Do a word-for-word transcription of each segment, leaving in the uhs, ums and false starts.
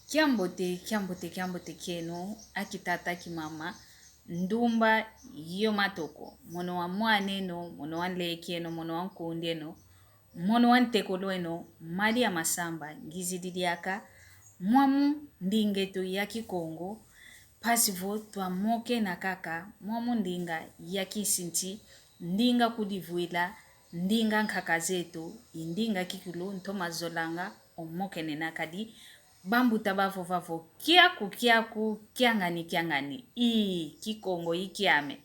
Kiambote, kiambote, kiambote kieno, akitata, akimama, ndumba yo matoko, mono wa mwaneno, mono wa nlekeno, mono wa nkundeno, mono wa ntekolweno, Maria Masamba, ngizidi diaka mwamu ndinga eto ya Kikongo, mpasi vo twamokena kaka mwamu ndinga ya kinsinti, ndinga kudivwila, ndinga nkaka zeto, i ndinga kikilu ntoma zolanga omokenena. Kadi bambuta bavova vo kiaku, kiaku, kiangani, kiangani. Ii, Kikongo i kiame.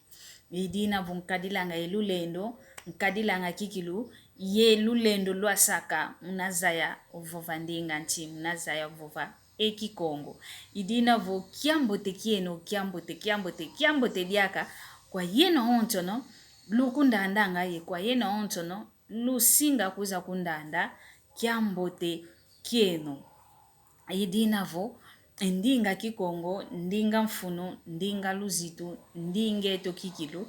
I dina vo nkadilanga ye lulendo, nkadilanga kikilu ye lulendo lwasaka muna zaya ovova ndinga nti, muna zaya ovova e Kikongo. I dina vo kiambote kieno, kiambote, kiambote, kiambote diaka kwa yeno onsono lukundandanga ye kwa yeno onsono lusinga kwiza kundanda, kiambote kieno. I dina vo ndinga Kikongo, ndinga mfunu, ndinga luzitu, ndinga eto kikilu.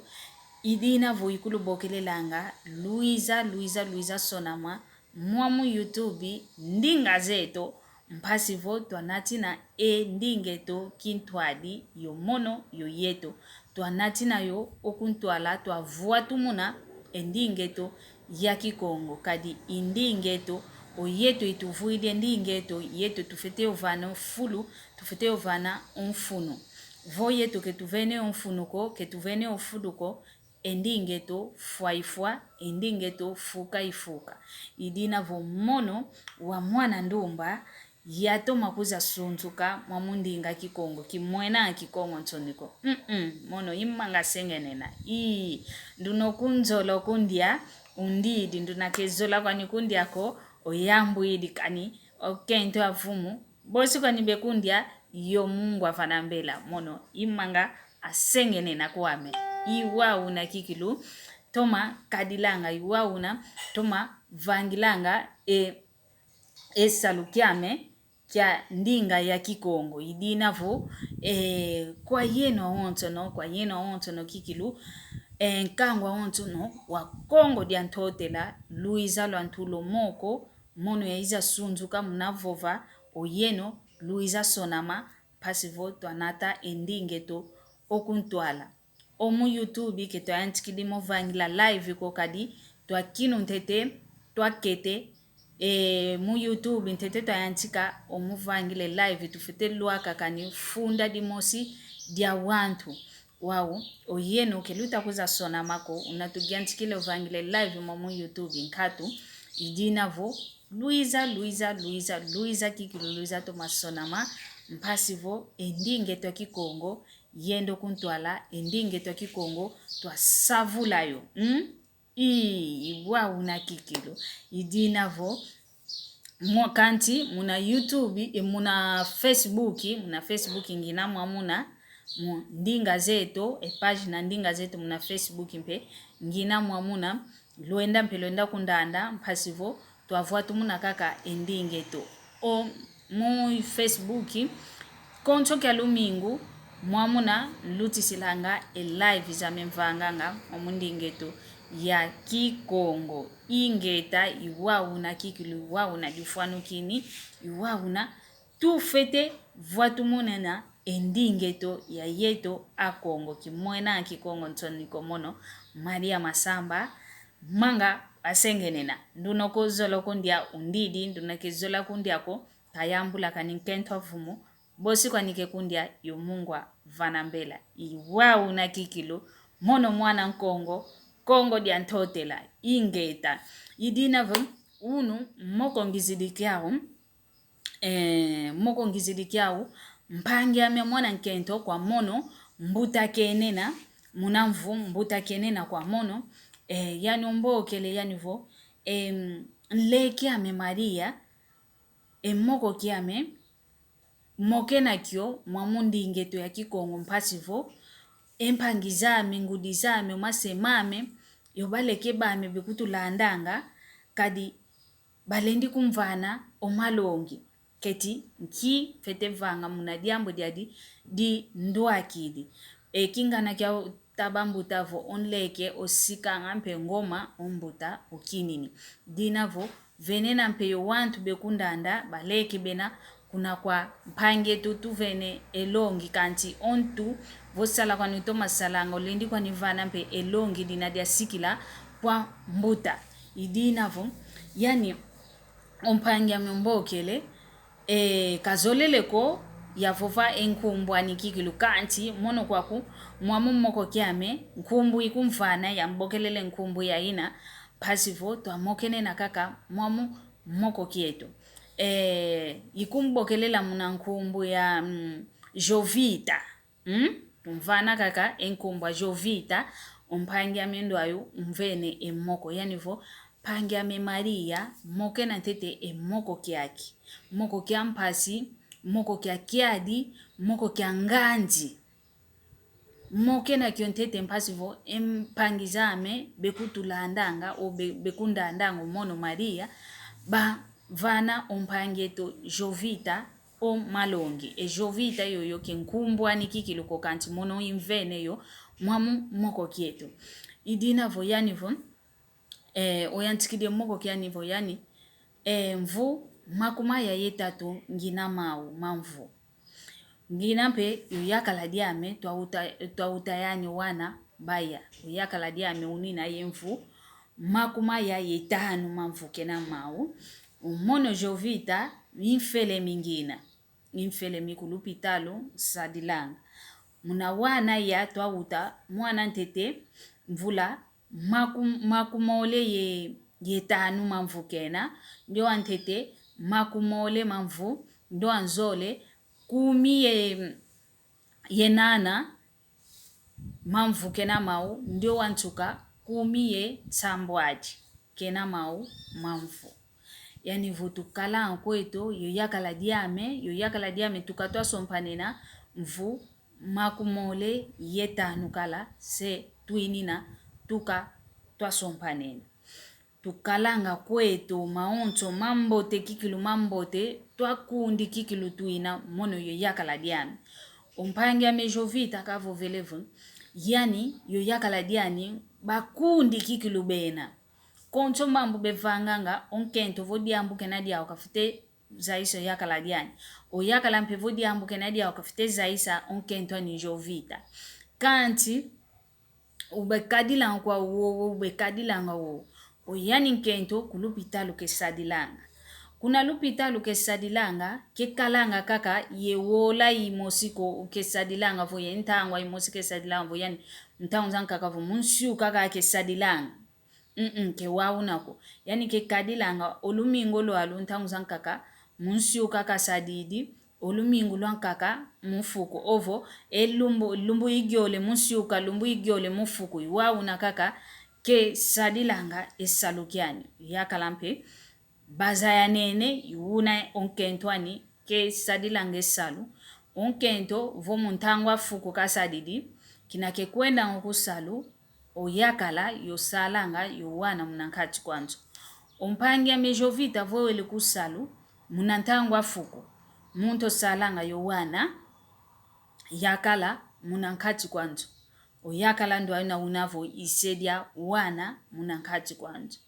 I dina vo ikulubokelelanga, lwiza, lwiza, lwiza sonama mwamu YouTube, ndinga zeto, mpasi vo twanatina e ndinga eto kintwadi, yo mono yo yeto. Twanatina yo okuntwala, twavwatumuna e ndinga eto ya Kikongo. Kadi i ndinga eto, o yeto ituvwidi e ndinga eto, yeto tufwete yo vana o fulu, tufwete yo vana o mfunu. Vo yeto ke tuvene o mfunu ko, ke tuvene o fulu ko, e ndinga eto fwa ifwa, e ndinga eto fuka ifuka. I dina vo mono wa mwana ndumba yatoma kwiza sunzuka mwamu ndinga Kikongo, kimwena Kikongo nsoni ko. Mm-mm, mono i manga sengenena. Ii, nduna okunzola okundia, undidi, nduna kezola kwani kundia ko, oyambwidi kani, okento a vumu, bosi kwani bekundia, yo Mungu avana mbela, mono i manga asengenena kwame. I wau una kikilu toma kadilanga, i wau una toma vangilanga e, e salu kiame kia ndinga ya Kikongo. I dina vo, e, kwa yeno onsono, kwa yeno onsono kikilu, e, nkangu a onsono wa Kongo dia Ntotela, lwiza lwa ntulo moko, mono yaiza sunzuka muna vova, oyeno lwiza sonama, mpasi vo twanata e ndinga eto okuntwala. O mu YouTube ke twayantikidi mo vangila live ko, kadi twakinu ntete, twakete, e, mu YouTube ntete twayantika o mu vangila live, tufwete lwaka kani funda dimosi dia wantu. Wau, oyeno ke luta kwiza sonama ko, una tuyantikidi o vangila live mo mu YouTube nkatu, i dina vo, lwiza, lwiza, lwiza, lwiza kikilu, lwiza toma sonama, mpasi vo e ndinga eto a Kikongo yenda okuntwala, e ndinga eto a Kikongo twasavula yo. Mm? Ii, i wau una kikilu. I dina vo, mwa kanti, muna YouTube, e, muna Facebook, muna Facebook ngina mwamuna, mu ndinga zeto, e pagina ndinga zeto muna Facebook mpe, ngina mwamuna, lwenda mpe lwenda kundanda, mpasi vo twavwatumuna kaka e ndinga eto. O mu Facebook, konso kia lumingu, mwamuna nlutisilanga e live zame mvanganga o mu ndinga eto ya Kikongo. Ingeta, i wau una kikilu, i wau una difwanukini, i wau una tufwete vwatumunena e ndinga eto ya yeto Akongo, kimwena Kikongo nsoni ko. Mono Maria Masamba, manga asengenena. Nduna okozola okundia undidi, nduna kezola kundia ko, tayambula kani nkento a vumu, bosi kwani kekundia yo Mungu avana mbela. I wau una kikilu, mono mwana Nkongo, Kongo dia Ntotela, ingeta. I dina vo, unu, moko ngizidi kiau, e, moko ngizidi kiau, mpangi ame mwana nkento kwa mono, mbuta kenena, muna mvu, mbuta kenena kwa mono, e, yani ombokele, yani vo, e, nleki ame Maria, e, moko kiame, mokena kio mwamu ndinga eto ya Kikongo mpasi vo, e mpangi zame, ngudi zame, o mase mame, yo baleke bame bekutulandanga, kadi balendi kumvana o malongi. Keti nki fwete vanga muna diambu diadi di ndwakidi. E kingana kia taba mbuta vo o nleke osikanga mpe ngoma o mbuta okinini. Dina vo venena mpe yo wantu bekundanda baleke bena kuna kwa mpangi eto tuvene e longi, kansi o ntu vo sala kwani utoma salanga, ulendi kwani vana mpe e longi dina diasikila kwa mbuta. I dina vo, yani, o mpangi ame umbokele, e, kazolele ko yavova e nkumbu ani kikilu, kansi mono kwaku mwamu moko kiame nkumbu ikumvana, yambokelele nkumbu yaina, mpasi vo twamokene na kaka mwamu moko kieto. E, ikumbokelela muna nkumbu ya, mm, Jovita. Mm? Tumvana kaka e nkumbu a Jovita, o mpangi ame ndwayu umvene e moko. Yani vo, mpangi ame Maria, mokena ntete e moko kiaki. Moko kia mpasi, moko kia kiadi, moko kia nganzi. Mokena kio ntete mpasi vo e mpangi zame bekutulandanga, o be-, bekundandanga o mono Maria, bavana o mpangi eto Jovita o malongi. E Jovita yoyo ke nkumbu ani kikilu ko, kansi mono imvene yo mwamu moko kieto. I dina vo yani vo, e, oyantikidi e moko kiani vo yani, e, mvu makumaya ye tatu ngina mau ma mvu. Ngina mpe yo yakala diame, twauta, twauta yani wana baya. Yo yakala diame unina ye mvu makumaya ye tanu ma mvu kena mau. O mono Jovita, imfele mi ngina. Imfele mi ku lupitalu, nsadilanga. Muna wana ya twauta, mwana ntete, mvula maku-, makumole ye, ye tanu ma mvu kena, ndio wa ntete makumole ma mvu, ndio wa nzole kumi ye, ye nana ma mvu kena mau, ndio wa nsuka kumi ye nsambwadi kena mau ma mvu. Yani vo tukalanga kweto, yo yakala diame, yo yakala diame tuka twasompanena mvu makumole ye tanu kala se twinina tuka twasompanena. Tukalanga kweto mawonso mambote kikilu mambote, twakundi kikilu twina, mono yo yakala diame. O mpangi ame Jovita kavovele vo, yani yo yakala diani bakundi kikilu bena. Konso mambu bevanganga, o nkento vo diambu kena diau kafwete zayisa o yakala diani. O yakala mpe vo diambu kena diau kafwete zayisa o nkento ani Jovita. Kansi, ubekadilanga kwa wo, ubekadilanga wo. O yani nkento ku lupitalu kesadilanga. Kuna lupitalu kesadilanga, kekalanga kaka ye wola imosi ko kesadilanga vo ye ntangwa imosi kesadilanga vo yani ntangu zankaka vo mu nsiuka kaka kesadilanga. Mm-mm, ke wau una ko. Yani kekadilanga o lumingu lwalu ntangu zankaka, mu nsiuka kasadidi, o lumingu lwankaka mu fuku. Ovo, e lumbu, lumbu igiole mu nsiuka, lumbu igiole mu fuku. I wau una kaka kesadilanga e salu kiani. Yakala mpe bazayanene, i una o nkento ani kesadilanga e salu. O nkento vo mu ntangwa fuku kasadidi, kina kekwendanga ku salu, o yakala yo salanga yo wana muna nkati kwa nzo. O mpangi ame Jovita vo wele ku salu, muna ntangwa fuku, muntu o salanga yo wana, yakala muna nkati kwa nzo. O yakala ndwaina una vo i se dia wana muna nkati kwa nzo.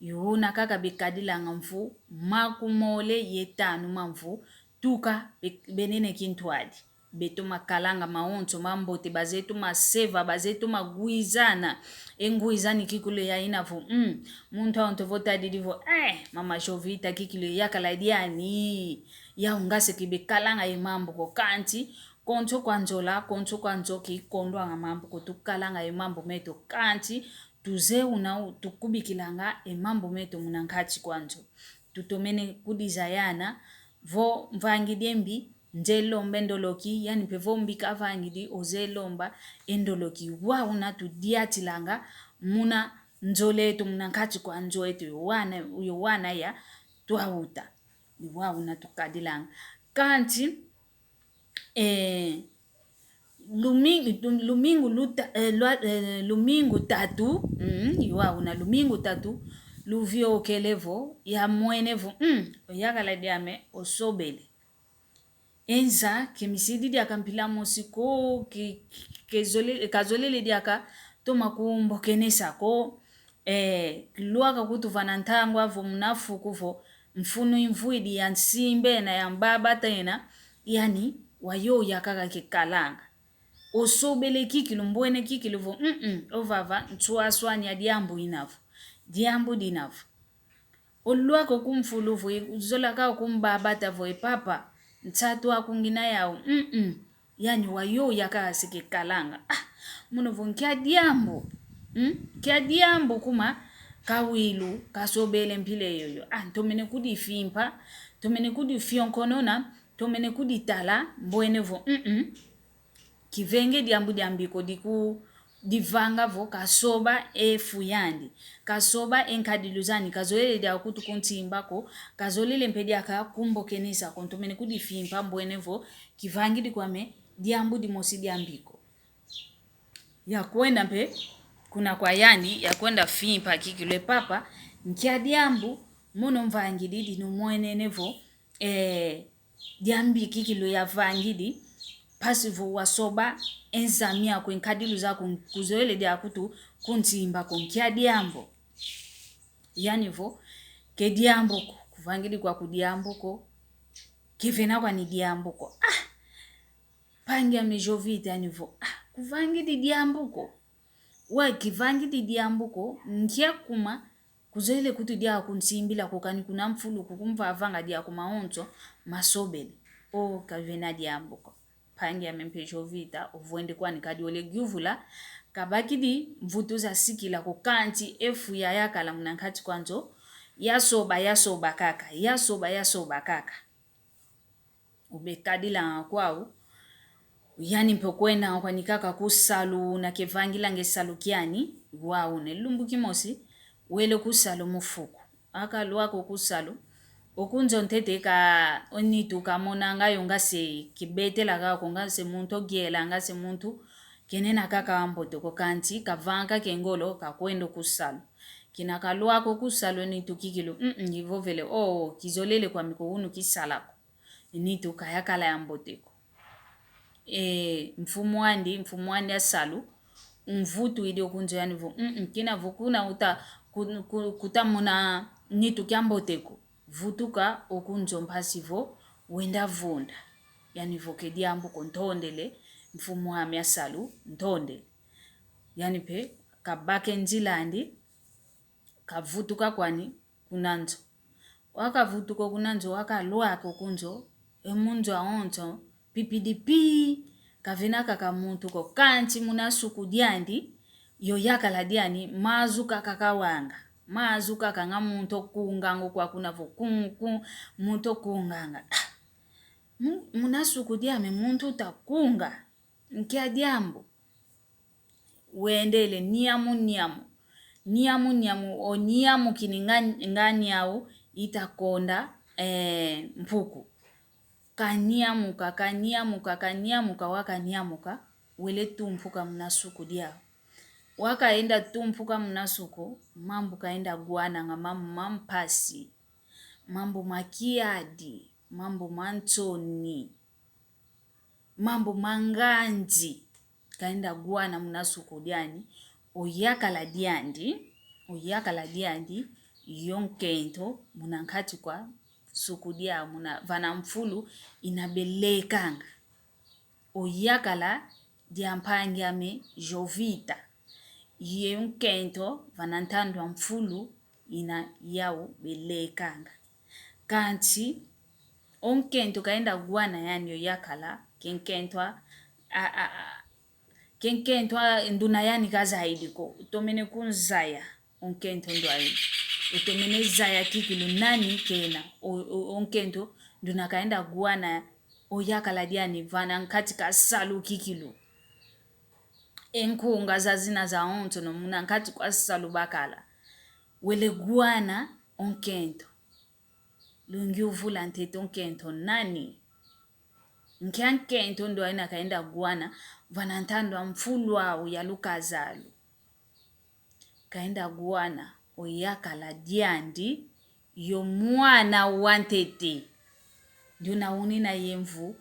I una kaka bekadilanga mvu makumole ye tanu ma mvu, tuka be-, benene kintwadi. Betoma kalanga mawonso mambote, bazetoma seva, bazetoma gwizana. E ngwizani kikilu yaina vo, mm, muntu awonso vo tadidi vo, eh, mama Jovita kikilu yakala diani. Yau ngase ke bekalanga ye mambu ko, kansi konso kwa nzola, konso kwa nzo ke ikondwanga mambu ko, tukalanga ye mambu meto, kansi tuzeye una tukubikilanga e mambu meto muna nkati kwa nzo. Tutomene kudizayana, vo mvangidi e mbi, nze lomba e ndoloki, yani mpe vo mbi kavangidi, oze lomba e ndoloki. Wau una tudiatilanga muna nzola eto, muna nkati kwa nzo eto, yo wana, yo wana ya twauta. Ni wau una tukadilanga. Kansi, eh, lumingu, lumingu luta-, eh, lwa-, eh, lumingu tatu, mm, i wau una lumingu tatu, luviokele vo, yamwene vo, mm, o yakala diame osobele. E nza, ke misidi diaka mpila mosi ko, ke, ke, kezole-, kazolele diaka toma kumbokenesa ko, eh, lwaka kutuvana ntangwa vo muna fuku vo, mfunu imvwidi ya nsimba ena, ya mbabata ena, yani, wayoya kaka kekalanga. Osobele kikilu, mbwene kikilu vo, mm, ovava, nswaswani ya diambu ina vo. Diambu dina vo. Olwaka oku mfulu vo, e, uzola kaka oku mbabata vo, e papa, nsatu aku ngina yau, mm. Yani wayoya kaka se kekalanga. Ah, mono vo nkia diambu. Mm? Nkia diambu kuma kawilu kasobele mpila yoyo. Ah, ntomene kudifimpa, ntomene kudifionkonona, ntomene kuditala, mbwene vo, mm. Kivenge diambu diambi ko diku, divanga vo kasoba e fu yandi, kasoba e nkadilu zani, kazolele diaka kutu kuntimba ko, kazolele mpe diaka kumbokenesa ko, ntomene kudifimpa mbwene vo kivangidi kwame diambu dimosi diambi ko. Yakwenda mpe kuna kwa yandi, yakwenda fimpa kikilu: E papa, nkia diambu mono mvangidi dinumwenene vo, eh, diambi kikilu yavangidi, mpasi vo wasoba e nzami aku, e nkadilu zaku, kuzolele diaka kutu kuntimba ko, nkia diambu. Yani vo, ke diambu ko, kuvangidi kwaku diambu ko, kevena kwani diambu ko. Ah! Mpangi ame Jovita, yani vo, ah, kuvangidi diambu ko. Wa kivangidi diambu ko, nkia kuma, kuzolele kutu diaka kuntimbila ko, kani kuna mfulu kukumvavanga diaka kuma onso masobele. O, kavena diambu ko. Mpangi ame mpe Jovita, ovwende kwani kadi wele yuvula, kabakidi mvutu zasikila ko, kanti e fu yayakala muna nkati kwa nzo, yasoba, yasoba kaka, yasoba, yasoba kaka. Ubekadilanga kwau, yani mpe okwendanga kwani kaka ku salu, na kevangilanga e salu kiani, wau ne lumbu kimosi, wele ku salu mu fuku. Akalwaka oku salu, oku nzo ntete ka, o nitu kamonanga yo nga se kibetela kaka ko, nga se muntu ogiela, nga se muntu kenena kaka ambote ko, kanti kavanga kaka e ngolo, kakwenda oku salu. Kina kalwaka oku salu, nitu kikilu, mm, mm, ivovele, o, kizolele kwame ko, unu kisala ko. Nitu kayakala yambote ko. E, mfumu andi, mfumu andi a salu, umvutwidi oku nzo, yani vo, mm, mm, kina vo kuna uta, ku-, ku-, kutamona nitu kiambote ko. Vutuka oku nzo mpasi vo wenda vunda. Yani vo ke diambu ko, ntondele, mfumu ame a salu, ntondele. Yani mpe, kabaka e nzila andi, kavutuka kwani kuna nzo. Wakavutuka kuna nzo, wakalwaka oku nzo, e mu nzo awonso, pipidi pii, kavena kaka muntu ko, kanti muna suku diandi, yo yakala diani, mazu kaka kawanga, mazu kaka nga muntu okunganga kwa kuna vo kun, kun, muntu okunganga. Ah! Mu-, muna suku diame muntu utakunga, nkia diambu. Wendele niamu niamu. Niamu niamu, o niamu kini nga, nga niau itakonda, eh, mpuku. Kaniamuka, kaniamuka, kaniamuka, wakaniamuka, wele tumpuka muna suku diau. Wakaenda tumpuka muna suku, mambu kaenda gwananga, mambu mampasi, mambu makiadi, mambu mansoni, mambu mangandi. Kaenda gwana muna suku diani, oyakala diandi, oyakala diandi, yo nkento, muna nkati kwa suku diau, muna vana mfulu ina belekanga. Oyakala dia mpangi ame Jovita, yo nkento, vana ntandu a mfulu ina yau belekanga. Kanti, o nkento kaenda gwana yani oyakala, ke nkento a, a, a, a, ke nkento a nduna yani kazayidi ko, utomene kunzaya, o nkento ndwayi. Utomene zaya kikilu nani kena, o, o, o nkento nduna kaenda gwana, oyakala diani vana nkati ka salu kikilu. E nkunga zazina zawonso no muna nkati kwa salu bakala. Wele gwana o nkento. Lungi uvula ntete o nkento nani? Nkia nkento ndo aina kaenda gwana vana ntandu a mfulu au ya lukazalu? Kaenda gwana oyakala diandi, yo mwana wa ntete. Ndiona unina ye mvu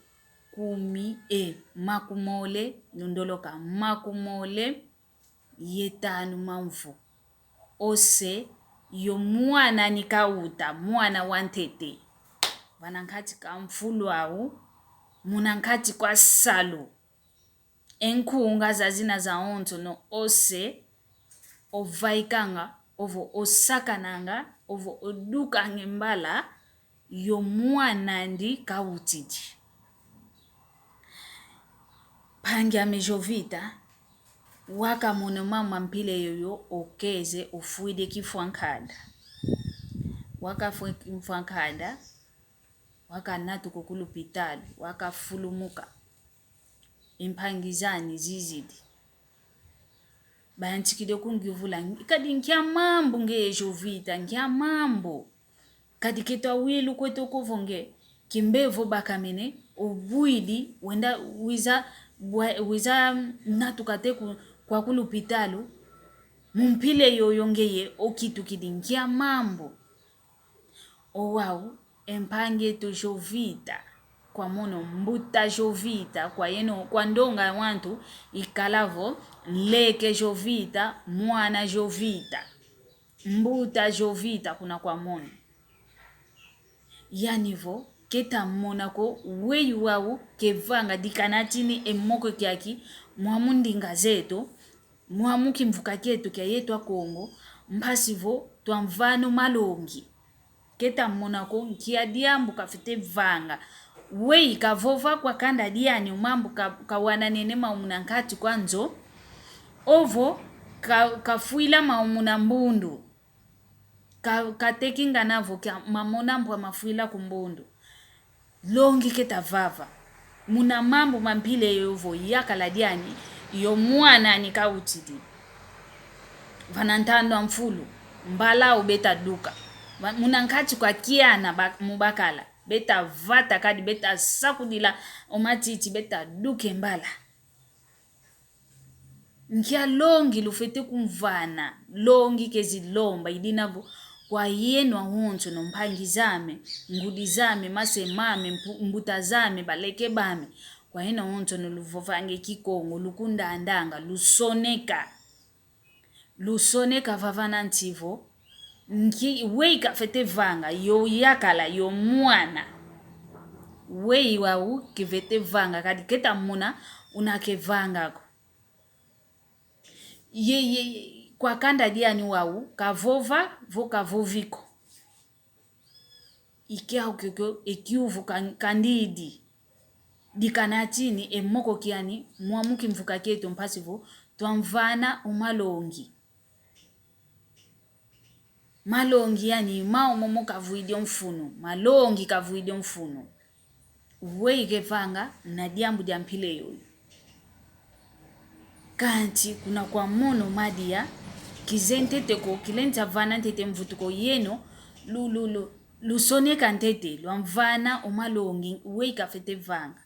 kumi e makumole, nundoloka makumole ye tanu mamvu. Ose yo mwan'ani kauta, mwana wa ntete. Vana nkati ka mfulu au, muna nkati kwa salu. E nkunga zazina zawonsono ose ovaikanga, ovo osakananga, ovo odukanga e mbala, yo mwan'andi kautidi. Mpangi ame Jovita, wakamono mama mpila yoyo okeze ofwidi kifwa nkanda. Wakafwa kifwa nkanda, wakanatuka ku lupitalu, wakafulumuka. E mpangi zani zizidi. Bayantikidi kungiuvula, kadi nkia mambu ngeye Jovita, nkia mambu. Kadi ke twawidi kweto ko vo nge, kimbevo bakamene, obwidi, wenda wiza, bwa-, wiza natuka te ku-, kwa ku lupitalu, mu mpila yoyo ngeye okitukidi nkia mambu. Owau, e mpangi eto Jovita, kwa mono mbuta Jovita, kwa yeno, kwa ndonga wantu, ikala vo, nleke Jovita, mwana Jovita, mbuta Jovita, kuna kwa mono. Yani vo, keta mona ko, weyi wau, kevanga dikana tini e moko kiaki, mwamu ndinga zeto, mwamu kimvuka kieto kia yeto Akongo, mpasi vo twamvana o malongi. Keta mona ko nkia diambu kafete vanga. Weyi kavova kwa kanda diani o mambu ka-, kawananene mau muna nkati kwa nzo. Ovo ka-, kafwila mau muna mbundu. Ka-, kateki ngana vo kia mamona mbwa mafwila ku mbundu. Longi keta vava. Muna mambu ma mpila yoyo vo yakala diani, yo mwan'ani kautidi. Vana ntando a mfulu, mbala au beta duka. Va-, muna nkati kwa kiana ba-, mu bakala, beta vata kadi beta sakudila o matiti beta duka e mbala. Nkia longi lufete kumvana, longi kezi lomba, idina vo, kwa yeno awonsono mpangi zame, ngudi zame, mase mame, mpu-, mbuta zame, baleke bame, kwa yeno awonsono luvovanga e Kikongo, lukundandanga, lusoneka. Lusoneka vavana nti vo, nki, weyi kafete vanga, yo yakala, yo mwana. Weyi wau kefete vanga, kadi keta mona una kevanga ko. Ye, ye, ye, kwa kanda diani wau, kavova, vo kavovi ko. Ikiau kiokio, e kiuvu kan-, kandidi. Dikana tini, e moko kiani, mwamu kimvuka kieto mpasi vo, twamvana o malongi. Malongi yani mau momo kavwidi o mfunu, malongi kavwidi o mfunu. Weyi kevanga na diambu dia mpila yoyo. Kanti kuna kwa mono madia, kize ntete ko, kilenza vana ntete mvutu ko yeno, lu, lu, lu, lusoneka ntete, lwamvana o malongi, weyi kafete vanga.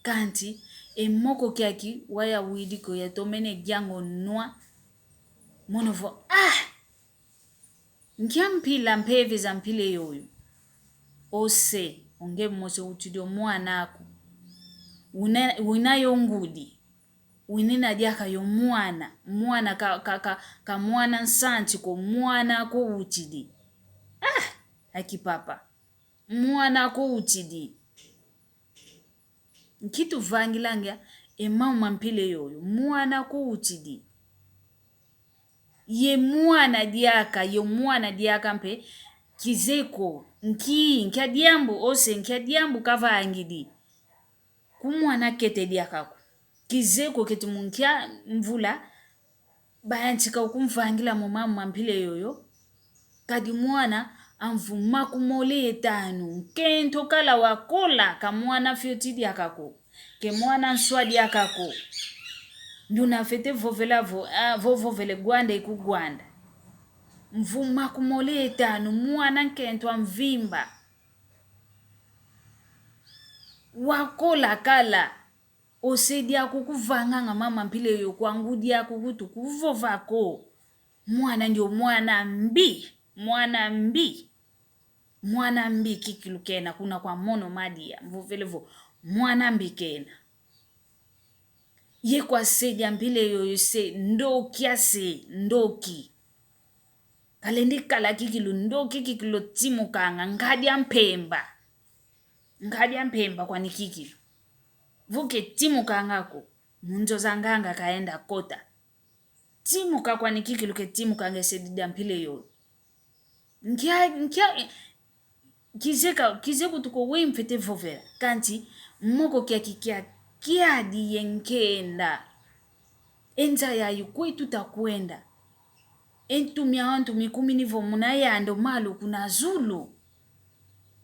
Kanti, e moko kiaki, wau yawidi ko yatomene diango nwa. Mono vo, ah! Nkia mpila mpeve za mpila yoyo. Ose, onge mose utidi o mwana aku. Una, una yo ngudi. Winina diaka yo mwana. Mwana ka, ka, ka, ka mwana nsanti ko mwana ko utidi. Ah, aki papa. Mwana ko utidi. Nki tuvangilanga e mau ma mpila yoyo. Mwana ko utidi. Ye mwana diaka, ye mwana diaka mpe, kizeye ko, nki, nkia diambu ose, nkia diambu kavangidi. Ku mwana kete diaka ko. Kizeye ko keti mu nkia mvula, bayantika ukumvangila mo mama mpila yoyo. Kadi mwana, amvu makumole ye tanu, nkento kala wakola, ka mwana fioti diaka ko. Ke mwana nswa diaka ko. Nduna fete vovela vo, ah, vo vovele gwanda iku gwanda. Mvu makumole ye tanu, mwana nkento a mvimba. Wakola kala. Ose diaku kuvanganga mama mpila yoyo kwa ngudi aku kutu kuvova ko. Mwana ndio mwana mbi, mwana mbi. Mwana mbi kikilu kena kuna kwa mono madia, mvovele vo, mwana mbi kena. Ye kwa se dia mpila yoyo se, ndoki ase, ndoki. Kalendi kala kikilu, ndoki kikilu timukanga, nkadi a mpemba. Nkadi a mpemba kwani kikilu. Vo ke timukanga ko, mu nzo za nganga kaenda kota. Timuka kwani kikilu ke timukanga e sedi dia mpila yoyo. Nkia, nkia, kizeka, kizeko tuko we mfwete vovela. Kanti moko kiaki kia kiadi ye nkenda. E nza yayi kwe tuta kwenda. E ntu mia wantu mikumini vo muna yandi o malu kuna zulu.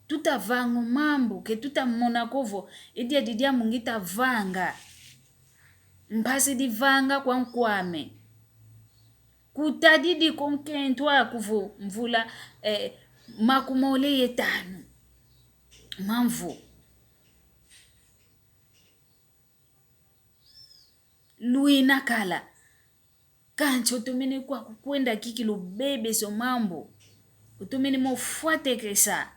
Tuta vanga o mambu, ke tuta mona ko vo e diadi diambu ngita vanga. Mpasi divanga kwa nkwame. Kutadidi ko nkento aku vo mvula, eh, makumole ye tanu ma mvu. Lwina kala. Kanti otomene kwaku kwenda kikilu bebesa o mambu. Otomene mo fwatekesa.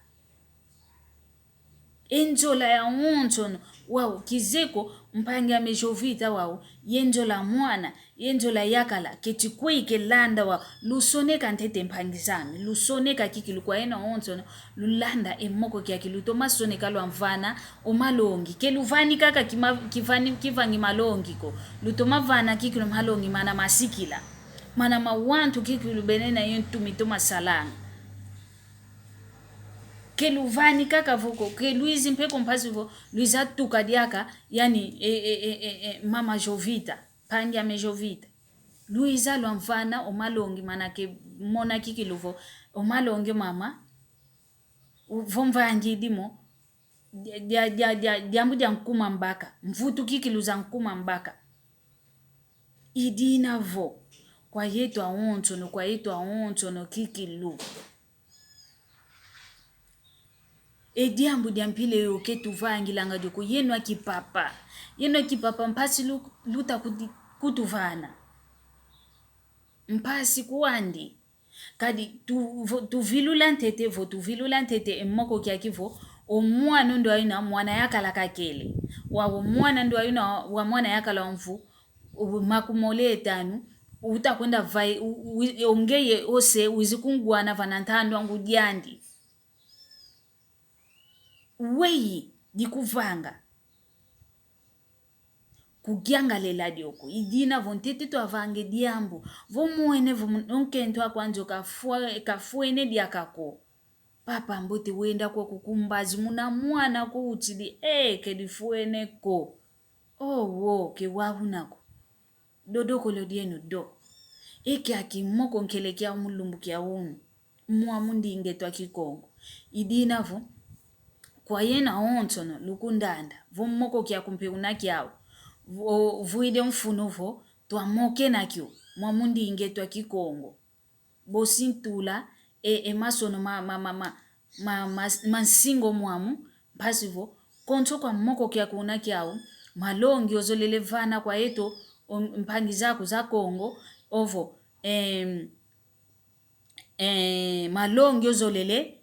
E nzola yawonsono, wau, kizeko, mpangi ame Jovita wau, ye nzola mwana, ye nzola yakala, keti kwe ike landa wau, lusoneka ntete mpangi zame, lusoneka kikilu kwa yeno awonsono, lulanda e moko kiaki lutoma soneka lwamvana o malongi. Ke luvani kaka kima-, kivani, kivangi malongi ko. Lutoma vana kikilu malongi mana masikila. Mana ma wantu kikilu benena yo ntu mitoma salanga. Ke luvani kaka vo ko, ke luizi mpe ko mpasi vo, luiza tuka diaka, yani, e, e, e, e, e, mama Jovita, mpangi ame Jovita. Luiza lwamvana o malongi mana ke mona kikilu vo, o malongi mama, u-, vo mvangidi mo, dia, dia, dia, dia, diambu dia nkuma mbaka, mvutu kikilu za nkuma mbaka. I dina vo, kwa yeto awonsono, kwa yeto awonsono kikilu. E diambu dia mpila yo ke tuvangilanga dio ko, yeno akipapa. Yeno akipapa mpasi lu-, luta kuti-, kutuvana. Mpasi kwandi. Kadi tu-, vo-, tuvilula ntete vo, tuvilula ntete e moko kiaki vo, o mwana ndo ayina mwana yakala kakele. Wau o mwana ndo ayina wa mwana yakala wa mvu, u-, makumole ye tanu, uta kwenda vai-, u-, u-, ongeye ose, wizi kungwana vana ntandu a ngudi andi. Weyi dikuvanga. Kugiangalela dio ko. I dina vo ntete twavanga e diambu. Vo mwene vo mu-, o nkento aku anzo kafwe-, kafwene diaka ko. Papa mbote wenda kwaku ku mbazi muna mwana ko utidi, eh, ke difwene ko. Oh, wo, ke wau una ko. Dodokolo dieno do. E kiaki moko nkele kiau mu lumbu kia unu. Mwamu ndinga eto a Kikongo. I dina vo, kwa yeno awonsono lukundanda, vo moko kiaku mpe una kiau. Vo, vuidi o mfunu vo, twamokena kio, mwamu ndinga eto a Kikongo. Bosi ntula, e, e masono ma, ma, ma, ma, ma, ma, ma nsingo mwamu, mpasi vo, konso kwa moko kiaku una kiau, malongi ozolele vana kwa eto, o, mpangi zaku za Kongo, ovo, em, eh, malongi ozolele,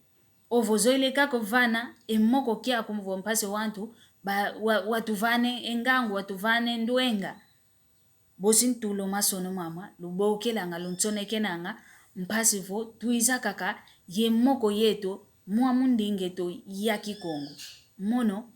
ovo ozoele kaka ovana, e moko kiaku vo mpasi wantu, ba, wa, watuvane e ngangu, watuvane ndwenga. Bosi ntula o masono mama, lubokelanga, lunsonekenanga, mpasi vo twiza kaka ye moko yeto, mwamu ndinga eto ya Kikongo. Mono,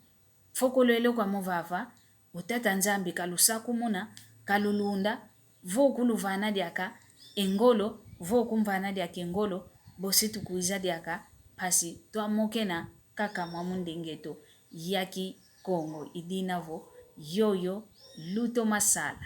fokolwele kwa mo vava, o Tata Nzambi kalusakumuna, kalulunda, vo kuluvana diaka e ngolo, vo kumvana diaka e ngolo, bosi tukwiza diaka, mpasi twamokena kaka mwamu ndinga eto ya Kikongo. I dina vo, yoyo, lutoma sala.